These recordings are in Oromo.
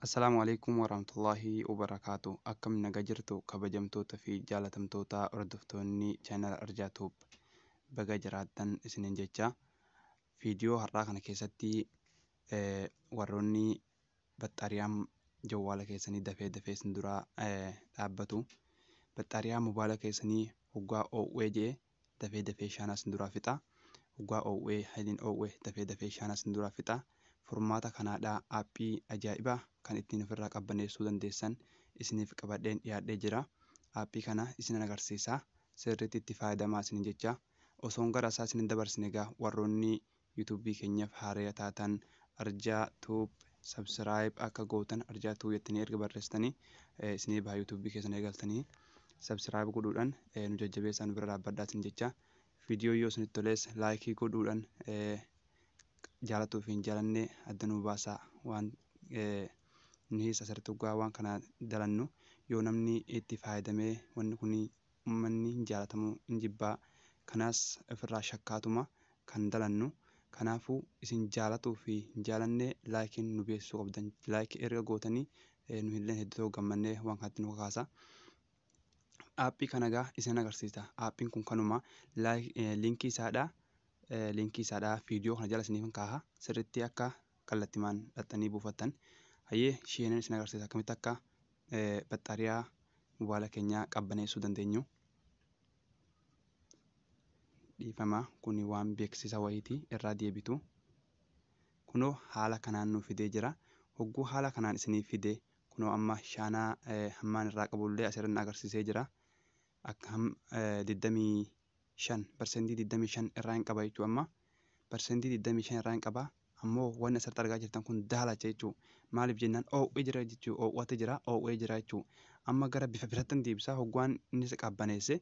Assalaamu alaikum warahmatullahi wabarakaatu. Akkam nagaa jirtu kabajamtoota fi jaalatamtoota hordoftoonni chaanala Arjaa Tube, baga jiraattan isiniin jecha. Viidiyoo har'aa kana keessatti warroonni baxxaariyaan jawwaala keessanii dafee dafee isin duraa dhaabbatu, baxxaariyaa mobaayila keessanii hoggaa oowwee jee dafee dafee shaanaa isin duraa fixa. Hoggaa oowwee hayiliin oowwee dafee dafee shaanaa isin duraa fixa. Furmaata kanaadhaa aappii ajaa'ibaa kan ittiin ofirraa qabbaneessuu dandeessan isiniif qabadheen dhiyaadhee jira. Aappii kana isinan agarsiisa. Sirriitti itti fayyadamaa isinin jecha. Osoon gara isaa isinin dabarsine, egaa warroonni yuutuubii keenyaaf haaraa taatan Arjaa Tube subscribe akka gootan, Arjaa Tube jettanii erga barreessitanii isinii baha, yuutuubii keessan eegaltanii subscribe godhuudhaan nu jajjabeessaa, nu bira dhaabbadhaa isin jecha. Viidiyoo yoo isinitti toles like godhuudhaan jaalatuu fi hin jaalanne adda nuu baasaa. Waan nuhis asirratti dhugaa waan kana dalannu yoo namni itti fayyadamee, wanni kun uummanni hin jaalatamu hin jibbaa, kanaas ofirraa shakkaatuma kan dalannu. Kanaafuu isin jaalatuu fi hin jaalanne likeiin nu beeksisuu qabdan. Like erga gootanii nu illee hedduu tokko gammannee waan kanatti nu kakaasa. Aappii kana egaa isin agarsiisa. Aappiin kun kanuma liinkii isaadha. Liinkii isaadha viidiyoo kana jala isiniif kaaha, sirriitti akka kallattimaan dhaxxanii buufattan. Hayyee, isheenan isin agarsiisa akkamitti akka baxxaariyaa mobaayila keenyaa qabbaneessuu dandeenyu. Dhiifama, kuni waan beeksisa wayiiti, irraa deebitu. Kunoo haala kanaan nu fidee jira. Hogguu haala kanaan isinii fide, kunoo amma shaanaa hammaan irraa qabullee asirra na agarsiisee jira. Akka 25%, 25 irraa hin qaba jechuu, amma 25% irraa hin qaba. Ammoo wanni asirratti argaa jirtan kun daalacha jechuu. Maaliif jennaan oowwee jira jechuu, oowwate jira, oowwee jira jechuu. Amma gara bifa biratti deebisaa hoggaan inni qabbaneesse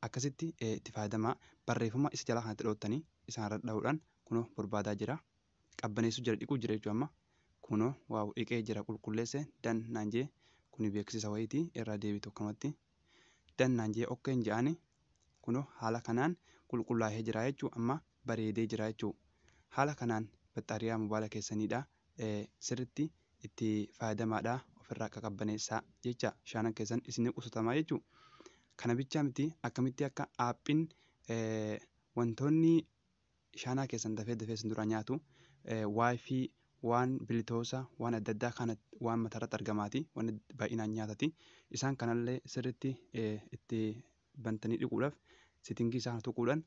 akkasitti itti fayyadamaa. Barreeffama isa jalaa kanatti dhoottanii isaan irra dha'uudhaan kunoo barbaadaa jira. Qabbaneessuu jira, dhiquu jira jechuu amma. Kunoo wow, dhiqee jira, qulqulleesse. Done naan jee. Kuni beeksisa wayiiti, irraa deebitu akkanumatti. Done naan jee, okayn je'ani. Kunoo haala kanaan qulqullaa'ee jira jechuu, amma bareedee jira jechuu. Haala kanaan baxxaariyaa mobaayila keessaniidha. Sirriitti itti fayyadamaadha, ofirraa qaqabbaneessaa jecha, shaanan keessan isinii qusatamaa jechuu. Kana bichaa miti, akkamitti akka aappiin wantoonni shaanaa keessan dafee dafee isin dura nyaatu, WiFi, waan bilitoosa, waan adda addaa kana, waan mataarratti argamaati, waan baay'inaan nyaatati. Isaan kanallee sirriitti itti bantanii dhiquudhaaf setting isaa kana tuquudhaan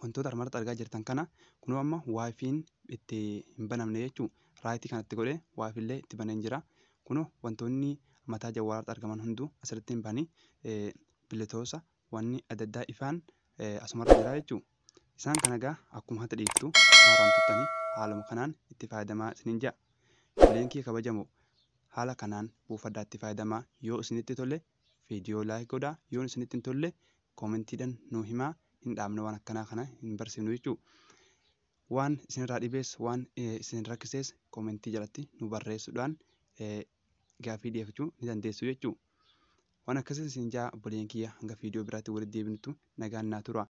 wantoota armarratti argaa jirtan kana, kunoo amma WiFiin itti hin banamne jechuu. Right kanatti godhee WiFiillee itti baneen jira. Kunoo wantoonni mataa jawwaaraatti argaman hunduu asirratti hin bani, bilitoosa, wanni adda addaa ifaan asumarra jira jechuu. Isaan kana egaa akkuma hata dhiiftu haaraan tuttanii haaluma kanaan itti fayyadamaa isiniin ja'a. Leenkii kabajamoo haala kanaan buufadhaa itti fayyadamaa. Yoo isinitti tole viidiyoo like godhaa, yoo isinitti hin tolle commentiidhaan nuu himaa, hin dhaabne, waan akkanaa kana hin barsiifnu jechuu. Waan isinirraa dhibees, waan isin rakkisees comment jalatti nu barreessuudhaan gaaffii dhiyeeffachuu ni dandeessu jechuu. Waan akkasii isin jaa obboleen kiyya, hanga viidiyoo biraatti walitti deebinutu nagaan naa tura.